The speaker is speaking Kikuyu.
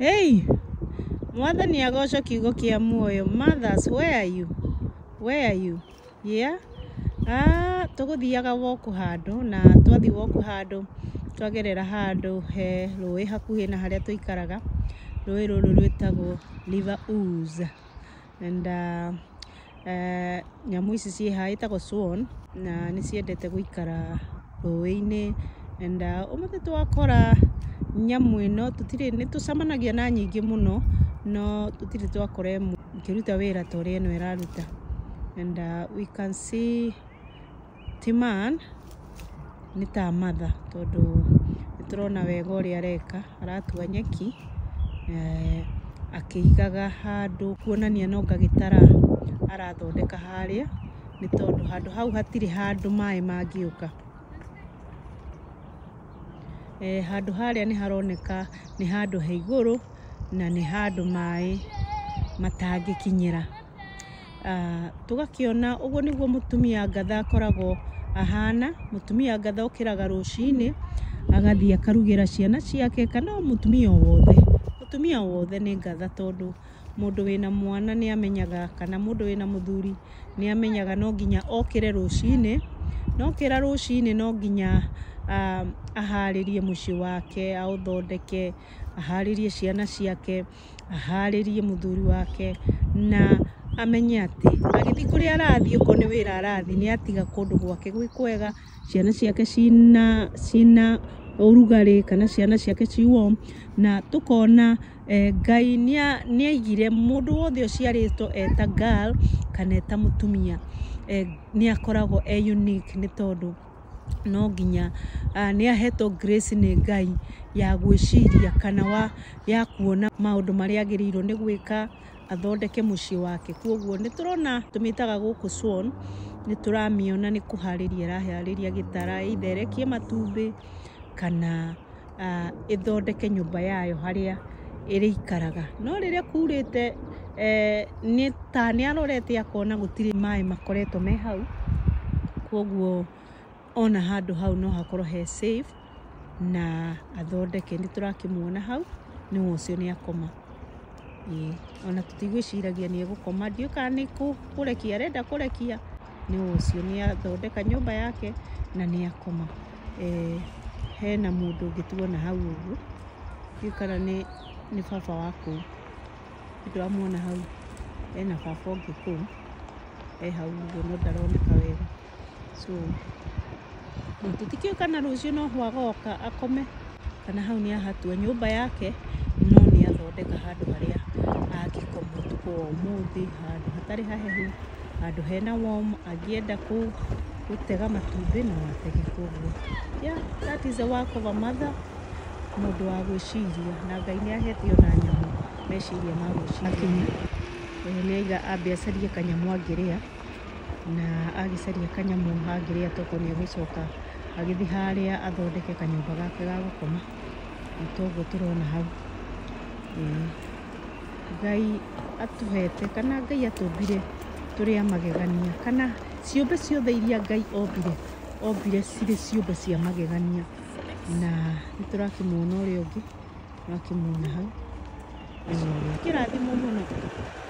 Hey, Mwathani agocwo kiugo kĩa muoyo. Mothers, where are you? Where are you? Yeah? Ah, tũgũthiaga walk handũ na twathiĩ walk handũ twagerera handũ he rũĩ hakuhĩ na harĩa tũikaraga. Rũĩ rũrũ rwĩtagwo River Ouse. And nyamũ ici ciĩ haha ĩtagwo swan na nĩ ciendete gũikara rũĩ-inĩ. And ũmũthĩ twakora nyamũ ĩno tũtirĩ, nĩ tũcemanagia na nyingĩ mũno no tũtirĩ twakora ĩmwe ĩkĩruta wĩra ta ũrĩa ĩno ĩraruta. And we can see ti man, nĩ ta mother tondũ nĩ tũrona wega ũrĩa areka, aratua nyeki akĩigaga handũ kuonania no anga gĩtara arathondeka harĩa, nĩ tondũ handũ hau hatirĩ handũ maĩ mangĩũka. Handũ harĩa nĩ haroneka nĩ handũ he igũrũ na nĩ handũ maĩ matangĩkinyĩra. Tũgakĩona ũguo nĩguo mũtumia ngatha akoragwo ahana. Mũtumia ngatha okĩraga rũcinĩ agathiĩ akarugĩra ciana ciake kana o mũtumia o wothe. Mũtumia o wothe nĩ ngatha tondũ mũndũ wĩna mwana nĩ amenyaga kana mũndũ wĩna mũthuri nĩ amenyaga no nginya okĩre rũcinĩ, na okĩra rũcinĩ no nginya aharĩrie mũciĩ wake, aũthondeke, aharĩrie ciana ciake, aharĩrie mũthuri wake na amenye atĩ agĩthiĩ kũrĩa arathiĩ okorwo nĩ wĩra arathiĩ nĩ atiga kũndũ gwake gwĩ kwega, ciana ciake ciĩna ũrugarĩ kana ciana ciake ci warm, na tũkona Ngai nĩ aigire mũndũ wothe ũciarĩtwo eta girl kana eta mũtumia nĩ akoragwo e unique nĩ tondũ no nginya nĩ ahetwo grace nĩ Ngai ya gwĩciria kana ya kuona maũndũ marĩa agĩrĩirwo nĩ gwĩka athondeke mũciĩ wake. Koguo nĩ tũrona tũmĩtaga gũkũ swan, nĩ tũramĩona nĩ kũharĩria ĩraharĩria gĩtara either ĩrekie matumbĩ kana ĩthondeke nyũmba yayo harĩa ĩrĩikaraga. No rĩrĩa kurĩte nĩ ta nĩ arorete akona gũtirĩ maĩ makoretwo me hau, koguo ona handũ hau no hakorwo he safe na athondeke. Nĩ tũrakĩmuona hau nĩwe ũcio nĩ akoma. Ĩĩ, ona tũtigwĩciragia nĩ egũkoma, ndiũĩ kana nĩ kũrekia arenda kũrekia, nĩwe ũcio nĩ athondeka nyũmba yake na nĩ akoma. Hena mũndũ ũngĩ tuona hau ũguo, ndiũĩ kana nĩ baba wa kũu, nĩndĩramuona hau ena baba ũngĩ kũu e hau ũguo no ndaroneka wega. So tũtikĩũĩ kana rũciũ noho agoka akome kana hau nĩ ahatua nyũmba yake, no nĩ athondeka handũ harĩa angĩkoma ũtukũ wa ũmũthĩ, handũ hatarĩ hahehu, handũ hena warm, angĩenda gũtega matumbĩ no atege. Koguo yeah, that is the work of a mother, mũndũ wa gwĩciria, na Ngai nĩ ahete ona nyamũ meciria ma gwĩciria. Nĩ aiga ambe acarie kanyamũ angĩrĩa, na agĩcaria kanyamũ angĩrĩa tokorwo nĩ egũcoka agĩthiĩ harĩa athondeke kanyũmba gake ga gũkoma. Nĩ toguo tũrona hau. Ngai atũhete kana Ngai atũmbire tũrĩ a magegania, kana ciũmbe ciothe iria Ngai ombire, ombire cirĩ ciũmbe cia magegania. Na nĩ tũrakĩmuona ũrĩa ũngĩ, tũrakĩmuona hau. Kĩrathimo mũno.